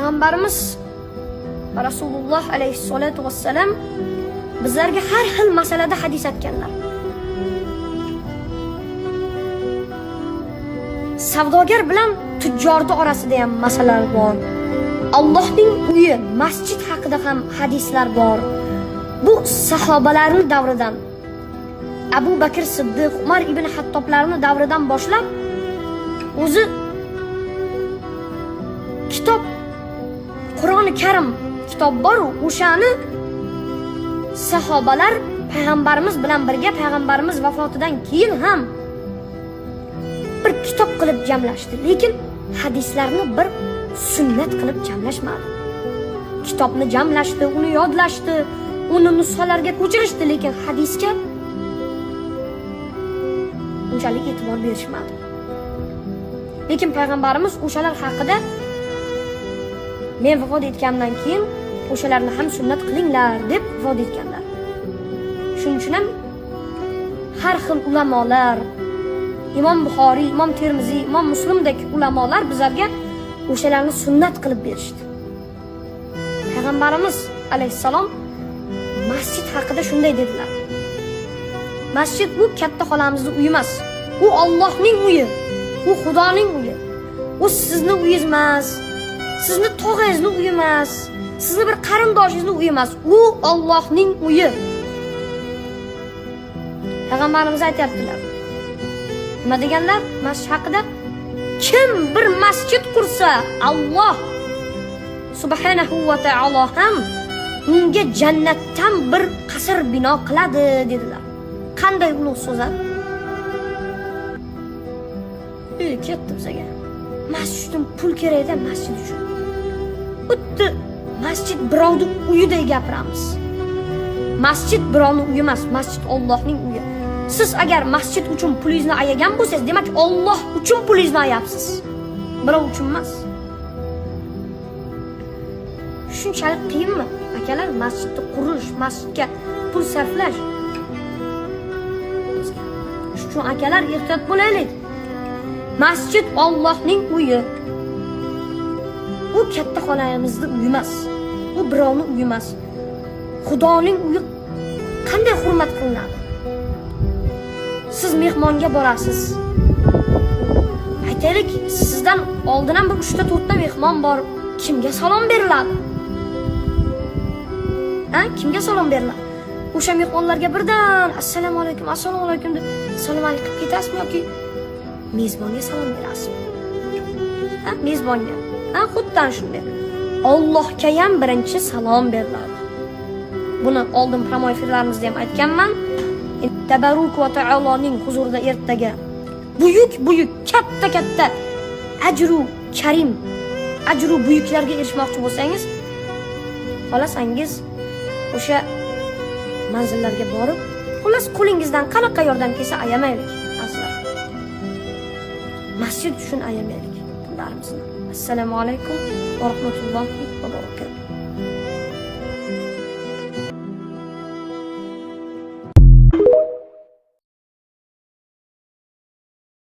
Payg'ambarimiz Rasululloh alayhissalotu vassalam bizlarga har xil masalada hadis aytganlar. Savdogar bilan tujjorni orasida ham masalalar bor. Allohning uyi, masjid haqida ham hadislar bor. Bu sahobalarning davridan, Abu Bakr Siddiq, Umar ibn Hattoblarning davridan boshlab o'zi kitob, Qur'oni Karim kitob bor, o'shani sahobalar payg'ambarimiz bilan birga payg'ambarimiz vafotidan keyin ham bir kitob qilib jamlashdi. Lekin hadislarni bir sunnat qilib jamlashmadi. Kitobni jamlashdi, uni yodlashdi, uni nusxalarga ko'chirishdi, lekin hadisga unchalik e'tibor berishmadi. Lekin payg'ambarimiz o'shalar haqida men vafot etganimdan keyin o'shalarni ham sunnat qilinglar deb vafot etganlar. Shuning uchun ham har xil ulamolar, Imom Buxoriy, Imom Termiziy, Imom Muslimdek ulamolar bizlarga o'shalarni sunnat qilib berishdi. Payg'ambarimiz alayhissalom masjid haqida shunday dedilar. Masjid bu katta xolamizni uyi emas. U Allohning uyi. U Xudoning uyi. U sizni uyingiz emas. Sizni tog'angizni uyi emas. Sizni bir qarindoshingizni uyi emas. U Allohning uyi. Payg'ambarimiz aytyaptilar. Nima deganlar masjid haqida? Kim bir masjid qursa, Alloh subhanahu va taolo ham unga jannatdan bir qasr bino qiladi dedilar. Qanday ulug' so'z a? Ketdi bizaga. Masjid uchun pul kerakda, masjid uchun. Xuddi masjid birovni uyidek gapiramiz. Masjid birovning uyi emas, masjid Allohning uyi. Siz agar masjid uchun pulingizni ayagan bo'lsangiz, demak Alloh uchun pulingizni ayabsiz. Birov uchun emas. Shunchalik qiyinmi? Akalar, masjidni qurish, masjidga pul sarflash. Shuning uchun akalar ehtiyot bo'laylik. Masjid Allohning uyi. U katta xonamizni uyi emas. U birovning uyi emas. Xudoning uyi qanday hurmat qilinadi? Siz mehmonga borasiz. Aytaylik, sizdan oldin ham bir 3 ta 4 ta mehmon bor. Kimga salom beriladi? Ha, kimga salom beriladi? O'sha mehmonlarga birdan assalomu alaykum, assalomu alaykum deb salom alik qilib ketasizmi yoki mezbonga salom berasizmi? Ha, mezbonga. Ha, xuddi shunday. Allohga ham birinchi salom beriladi. Buni oldin прямой efirlarimizda ham aytganman. Tabaruk va taoloning huzurida ertaga buyuk buyuk katta katta ajru karim, ajru buyuklarga erishmoqchi bo'lsangiz, xohlasangiz o'sha manzillarga borib, xullas qo'lingizdan qanaqa yordam kelsa ayamaylik azizlar. Masjid uchun ayamaylik pullarimizni. Assalomu alaykum va rahmatullohi va barakatuh.